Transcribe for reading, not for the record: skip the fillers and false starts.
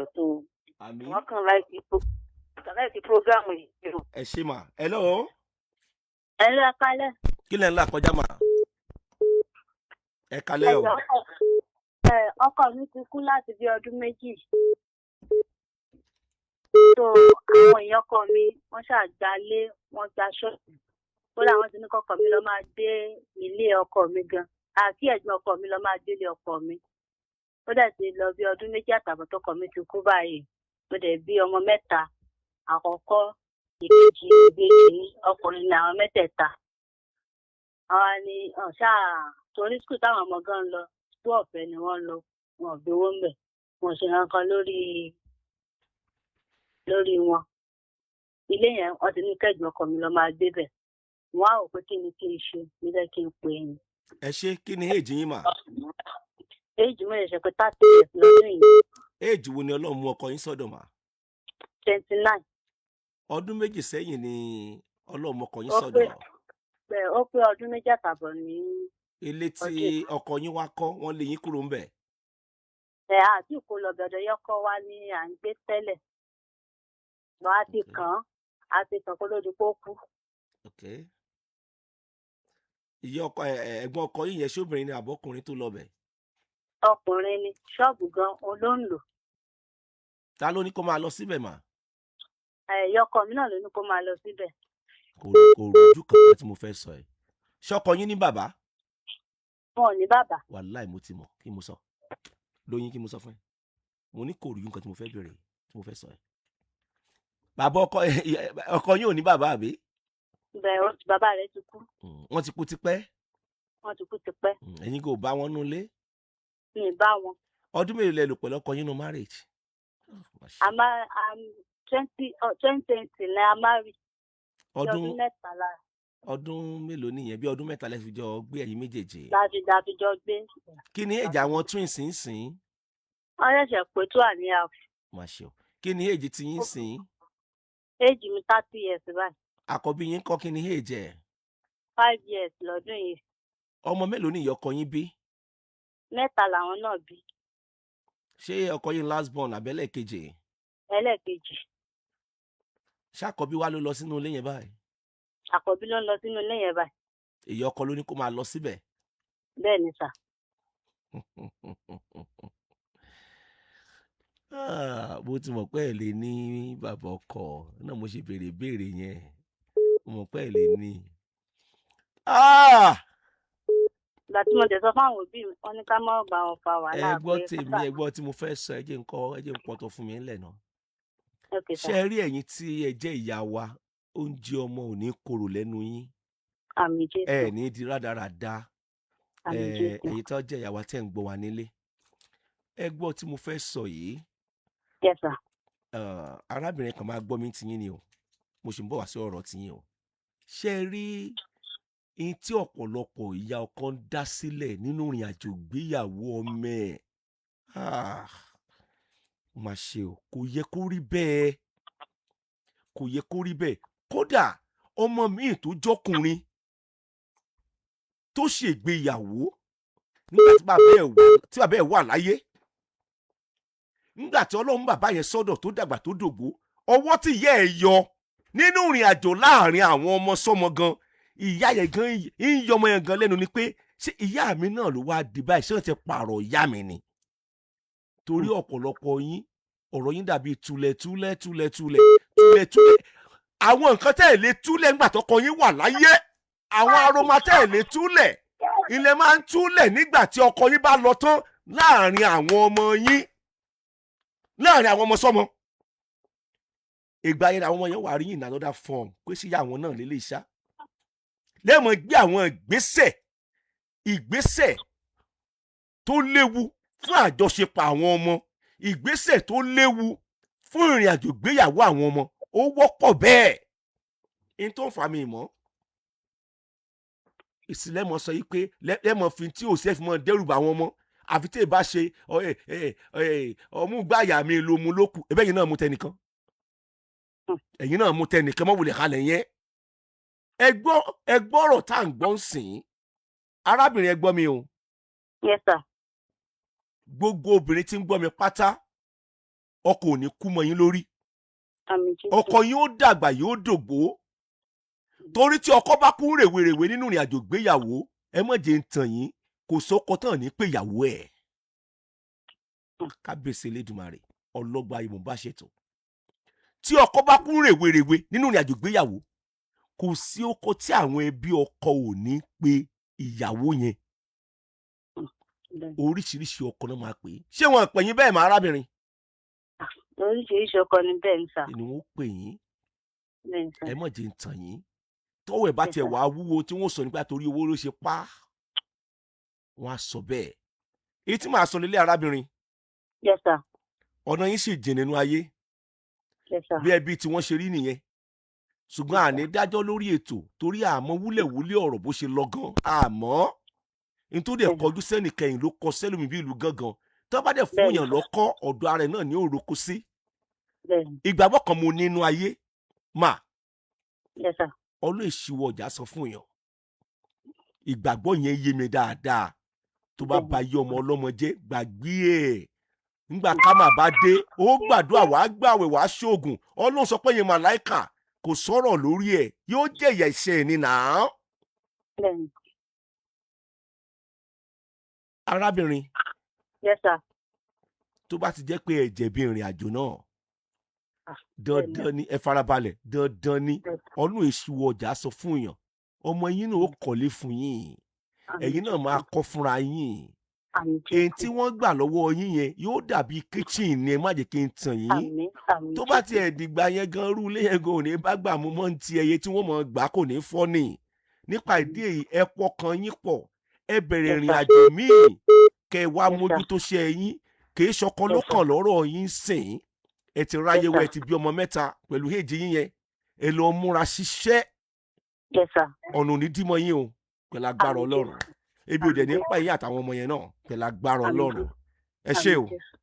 Dọ̀tun o. Àmín. Wọ́n kàn like program yìí o. Ẹ ṣé mà. Hello. Ẹ lọ kálẹ̀. Kí lẹ̀ ń là kọjá mà? Ẹ kalẹ́ o. Ẹ ọkọ mi ti kú láti bí ọdún 2. So àwọn èèyàn ọkọ mi wọ́n ṣàgbálé, wọ́n gba ṣọ́ọ̀bù. Kódà wọ́n ti ní kọ́kọ́ mi lọ máa gbé ilé ọkọ mi gan. Àti ẹ̀gbọ́n ọkọ mi lọ máa gbé ilé ọkọ mi. Ó dẹ̀ ti lọ bí ọdún 2.5 tọkọ mi ti kú báyìí. Mo dẹ̀ bí ọmọ mẹ́ta. Àkọ́kọ́, ìkejì, ìbejì ní ọkùnrin ní àwọn mẹ́tẹ̀ẹ̀ta. Àwa ni ṣáà torí school táwọn ọmọ gan ń lọ, school ọ̀fẹ́ ni wọ́n ń lọ, wọn ò gbowó ń bẹ̀, wọn ò ṣe nǹkan lórí wọn. Ilé yẹn wọ́n ti ní kẹ́gbọ́n ọkọ mi lọ máa gbé bẹ̀. Wọ́n á wò pé kí ni kí n ṣe níbẹ̀, kí n pè é ní. Ẹ ṣé. Kí ni age yín mà? Age mi ṣe pé 30 years lọ́dún yìí. Age wo ni Ọlọ́run mú ọkọ yín sọ́dọ̀ mà? 29. Ọdún 2 sẹ́yìn ni Ọlọ́run mú ọkọ yín Ó sọ́dọ̀. Bẹ́ẹ̀, ó pé ọdún 2.5 ní Ilé tí ọdún. ọkọ yín wá kọ́, wọ́n lé yín kúrò ńbẹ̀? Ẹ àti kó lọ bẹ̀rẹ̀ yọkọ wa ní à ń gbé tẹ́lẹ̀. Wọ́n á ti kàn án, á ti kàn kó lójú kó kú. Ok, ìyá ọkọ ẹ ẹ, ẹ̀gbọ́n ọkọ yín yẹn, ṣóbìnrin ni àbọ́kùnrin tó lọ bẹ̀? Ọkùnrin ni. Ṣọ́ọ̀bù gan òun ló ń lò. Ta ló ní kó máa lọ síbẹ̀ mà? Ẹ̀yọkọ mi náà ló ní kó máa lọ síbẹ̀. Kò rojú kankan tí mo fẹ́ sọ ẹ̀. Ṣọkọ yín ní bàbá? Wọn ò ní bàbá. Wàláì, mo ti mọ̀. Kí mo sọ lóyún, kí mo sọ fún ẹ, mo ní kò rújú nǹkan tí mo fẹ́ béèrè, tí mo fẹ́ sọ ẹ̀. Bàbá ọkọ, ọkọ yín ò ní bàbá, àbí? Bẹ́ẹ̀, bàbá rẹ̀ ti kú. Wọ́n ti kú tipẹ́? Wọ́n ti kú tipẹ́. Ẹ̀yin kò bá wọn nulẹ̀? Mi ì bá wọn. Ọdún mélòó lẹ lò pẹ̀lú ọkọ yín nínú marriage? Oh, má ṣe. A máa 2020 ní a máa rí Ọdún ọdún 3 lára. Ọdún mélòó nìyẹn? Bí ọdún 3 lẹ fi jọ gbé, ẹ̀yin méjèèjì? Láti jọ gbé. Kí ni age àwọn twins ń sìn? Wọ́n ṣẹ̀ṣẹ̀ pé 2.5. Má ṣe o. Kí ni age tí yín sìn? Age mi 30 years báyìí. Àkọ́bí yín kọ́, kí ni age ẹ̀? 5 years lọ́dún yìí. Ọmọ mélòó ni ìyá ọkọ yín bí? Mẹ́ta làwọn náà bí. Ṣé ọkọ yín last born àbẹ́lẹ̀ kejì? Ẹlẹ́ẹ̀kejì. Ṣàkọ́bí wa ló lọ sínú ilé yẹn báyìí? Àkọ́bí ló ń lọ sínú ilé yẹn báyìí. Ìyá ọkọ ló ní kó máa lọ síbẹ̀? Bẹ́ẹ̀ ni sà. Ah, mo ti mọ̀ pé ẹ lè ní bàbá ọkọ náà, mo ṣe béèrè béèrè yẹn. Mo mọ̀ pé ẹ lè ní. Ah! Ìgbà tí mo tẹ̀ sọ fáwọn òbí mi, wọ́n ní ká má bá wọn fa wàhálà. Ẹ gbọ́ pé tèmi, ẹ gbọ́ tí mo fẹ́ sọ. Ẹ jẹ́ n kọ́, ẹ jẹ́ n pọ̀tọ̀ fún mi ńlẹ̀ náà. Okay sà. Ṣé ẹ rí ẹ̀yin tí ẹ jẹ́ ìyá wa, oúnjẹ ọmọ ò ní korò lẹ́nu yín. Àmín Jésù. Ẹ ní di rádaràda. Àmín Jésù. Ẹ̀yin tó jẹ́ ìyá wa tẹ́ ń gbọ́ wa nílé, ẹ gbọ́ tí mo fẹ́ sọ yìí. Yes sir. Arábìnrin kan máa gbọ́ mi tiyín ni o, mo sì ń bọ̀ wá sí ọ̀rọ̀ tiyín o. Ṣé ẹ rí ihun tí ọ̀pọ̀lọpọ̀ ìyá ọkọ ń dá sílẹ̀ nínú ìrìn àjò ìgbéyàwó ọmọ ẹ̀? Ah, ó mà ṣe o. Kò yẹ kó rí bẹ́ẹ̀, kò yẹ kó rí bẹ́ẹ̀. Kódà ọmọ míì tó jọkùnrin tó ṣègbéyàwó nígbà tí bàbá ẹ̀ wà láyé, nígbà tí Ọlọ́run bàbá yẹn sọ́dọ̀, tó dàgbà, tó dògbó, ọwọ́ tí ìyá ẹ̀ yọ nínú ìrìn àjò láàrin àwọn ọmọ sọ́mọ gan, ìyá yẹn gan ń yọ ọmọ yẹn gan lẹ́nu ni pé, ṣé ìyá mi náà ló wá di báyìí? Ṣé wọ́n ti pààrọ̀ ìyá mi ni? Torí ọ̀pọ̀lọpọ̀ yín, ọ̀rọ̀ yín dàbí túlẹ̀ túlẹ̀ túlẹ̀ túlẹ̀ túlẹ̀ túlẹ̀. Àwọn nǹkan tẹ́ ẹ̀ lè túlẹ̀ nígbà tọkọ yín wà láyé, àwọn aroma tẹ́ ẹ̀ lè túlẹ̀, ilẹ̀ máa ń túlẹ̀ nígbà tí ọkọ yín bá lọ tán, láàrin àwọn ọmọ yín, láàrin àwọn ọmọ sọ́mọ. Ìgbà yẹn àwọn ọmọ yẹn wà rí in another form pé sí àwọn náà lélẹ̀ iṣá lẹ́mọ̀ gbé àwọn ìgbésẹ̀ tó léwu fún àjọṣepọ̀ àwọn ọmọ, ìgbésẹ̀ tó léwu fún ìrìn àjò ìgbéyàwó àwọn ọmọ. Ó wọ́pọ̀ bẹ́ẹ̀. In tó ń fa mi mọ́ ìsìlẹ̀mọ̀ sọ yìí pé lẹ́mọ̀ fi tí ò sẹ́fì mọ́ dẹ́rù bà àwọn ọmọ, àfi tí ì bá ṣe ọmú gbàyà mi ló mu lókù. Ẹbẹ́ yìí náà mú tẹnìkan, ẹ̀yin náà mú tẹnìkan mọ́ wulẹ̀ kalẹ̀ yẹn. Ẹ gbọ́, ẹ gbọ́rọ̀ tá à ń gbọ́ ń sìn. Arábìnrin, ẹ gbọ́ mi o. Yes sir. Gbogbo obìnrin tí ń gbọ́ mi pátá. Ọkọ ò ní kú mọ́ yín lórí. Àmín Jésù. Ọkọ yín ó dàgbà, yóò dògbó, torí tí ọkọ bá kú rèwerèwe nínú ìrìn àjò ìgbéyàwó, ẹ má jẹ́ ń tàn yín, kò sóko tán ní pé ìyàwó ẹ̀. Kábíyèsí Elédùmarè ọlọ́gba ìmọ̀ bá ṣètò. Tí ọkọ bá kú rèwerèwe nínú ìrìn àjò ìgbéyàwó, kò sí ọkọ tí àwọn ẹbí ọkọ ò ní pé ìyàwó yẹn. Bẹ́ẹ̀ni. Oríṣiríṣi ọkọ náà máa pè é. Ṣé wọn pè yín bẹ́ẹ̀ mọ́, arábìnrin? Oríṣiríṣi ọkọ ni, bẹ́ẹ̀ ni sà. Ni wọ́n pè yín. Bẹ́ẹ̀ ni sà. Ẹ má jẹ́ ń tàn yín, tọ́wọ́ ẹ̀ bá Yes, tiẹ̀ sir. wá wúwo, tí wọ́n sọ nípa torí owó ló ṣe pa á, wọ́n á sọ bẹ́ẹ̀. Èyí tí màá sọ lélẹ̀, arábìnrin, Yes, sir. ọ̀nà yín sì jìn nínú ayé. Yes, sir. Bí ẹbí tí wọ́n ṣe rí nìyẹn, ṣùgbọ́n àní dájọ́ lórí ètò torí àmọ́ wúlẹ̀wúlẹ̀ ọ̀rọ̀ bó ṣe lọ gan, àmọ́ nítorí ẹ̀ kọjú sẹ́nìkẹyìn ló kọ sẹ́lómi bí ìlú gángan tó bá dẹ̀ fún yàn lọ́kọ́, ọ̀dọ̀ ara ẹ̀ náà ní òroko sí. Bẹ́ẹ̀ni. Ìgbàgbọ́ kan mo nínú ayé mà, Yes, sir. ọlọ́ ìṣíwọ́ ọjà sọ fún yàn, ìgbàgbọ́ yẹn yé mi dáadáa. Tó bá ba yé ọmọ ọlọ́mọ jẹ́, gbàgbé ẹ̀. Ńgbà kámà bá dé, ó gbàdúrà, wàá gbàwẹ̀, wàá ṣoògùn, Ọlọ́run sọ pé yẹn màláìkà kò sọ̀rọ̀ lórí ẹ̀, yóò jẹ̀yà ẹ̀ṣẹ̀ ẹ̀ ní nàá. Bẹ́ẹ̀ni. Arábìnrin, Yes, sir. tó bá ti jẹ́ pé ẹ jẹ̀bi ìrìn àjò náà, Ah, dandan ni ẹ farabalẹ̀, dandan ni. Ọlọ́run èṣù ọjà sọ fún yàn, ọmọ yín náà ó kọ́lé fún yín, Àmín ẹ̀yin náà Jésù. máa kọ́ fúnra yín. Àmín Èyí Jésù. tí wọ́n gbà lọ́wọ́ yín yẹn yóò dàbí kitchen ni, ẹ má jẹ́ kí n tàn yín. Àmín, àmín Tó bá Jésù. tiẹ̀ dìgbà yẹn gan, rú ilé yẹn gan ò ní bá gbà mú mọ́ ní ti ẹyẹ tí wọ́n mọ̀ gbà kò ní fọ́ ni. Nípa ìdí èyí, ẹ pọkàn yín pọ̀, ẹ bẹ̀rẹ̀ Yes, ìrìn sir. àjò míì, kẹ wá Yes, sir. mójútó ṣe yín. Kì í ṣọkọ ló Yes, sir. kàn lọ́rọ̀ yín sìn. Ẹ ti ráyé Yes, wá, sir. ẹ ti bí ọmọ mẹ́ta pẹ̀lú èjì yín yẹn, ẹ lọ múra ṣiṣẹ́. Yes, sir. Ọ̀nà ò ní dímọ̀ yín o, pẹ̀lú agbára Àmín Ọlọ́run. Jésù. Ebi ò dẹ̀ ní Àmín pa yín àtàwọn ọmọ yẹn náà, pẹ̀lú agbára Àmín Ọlọ́run. Jésù. Ẹ ṣé Àmín o. Jésù.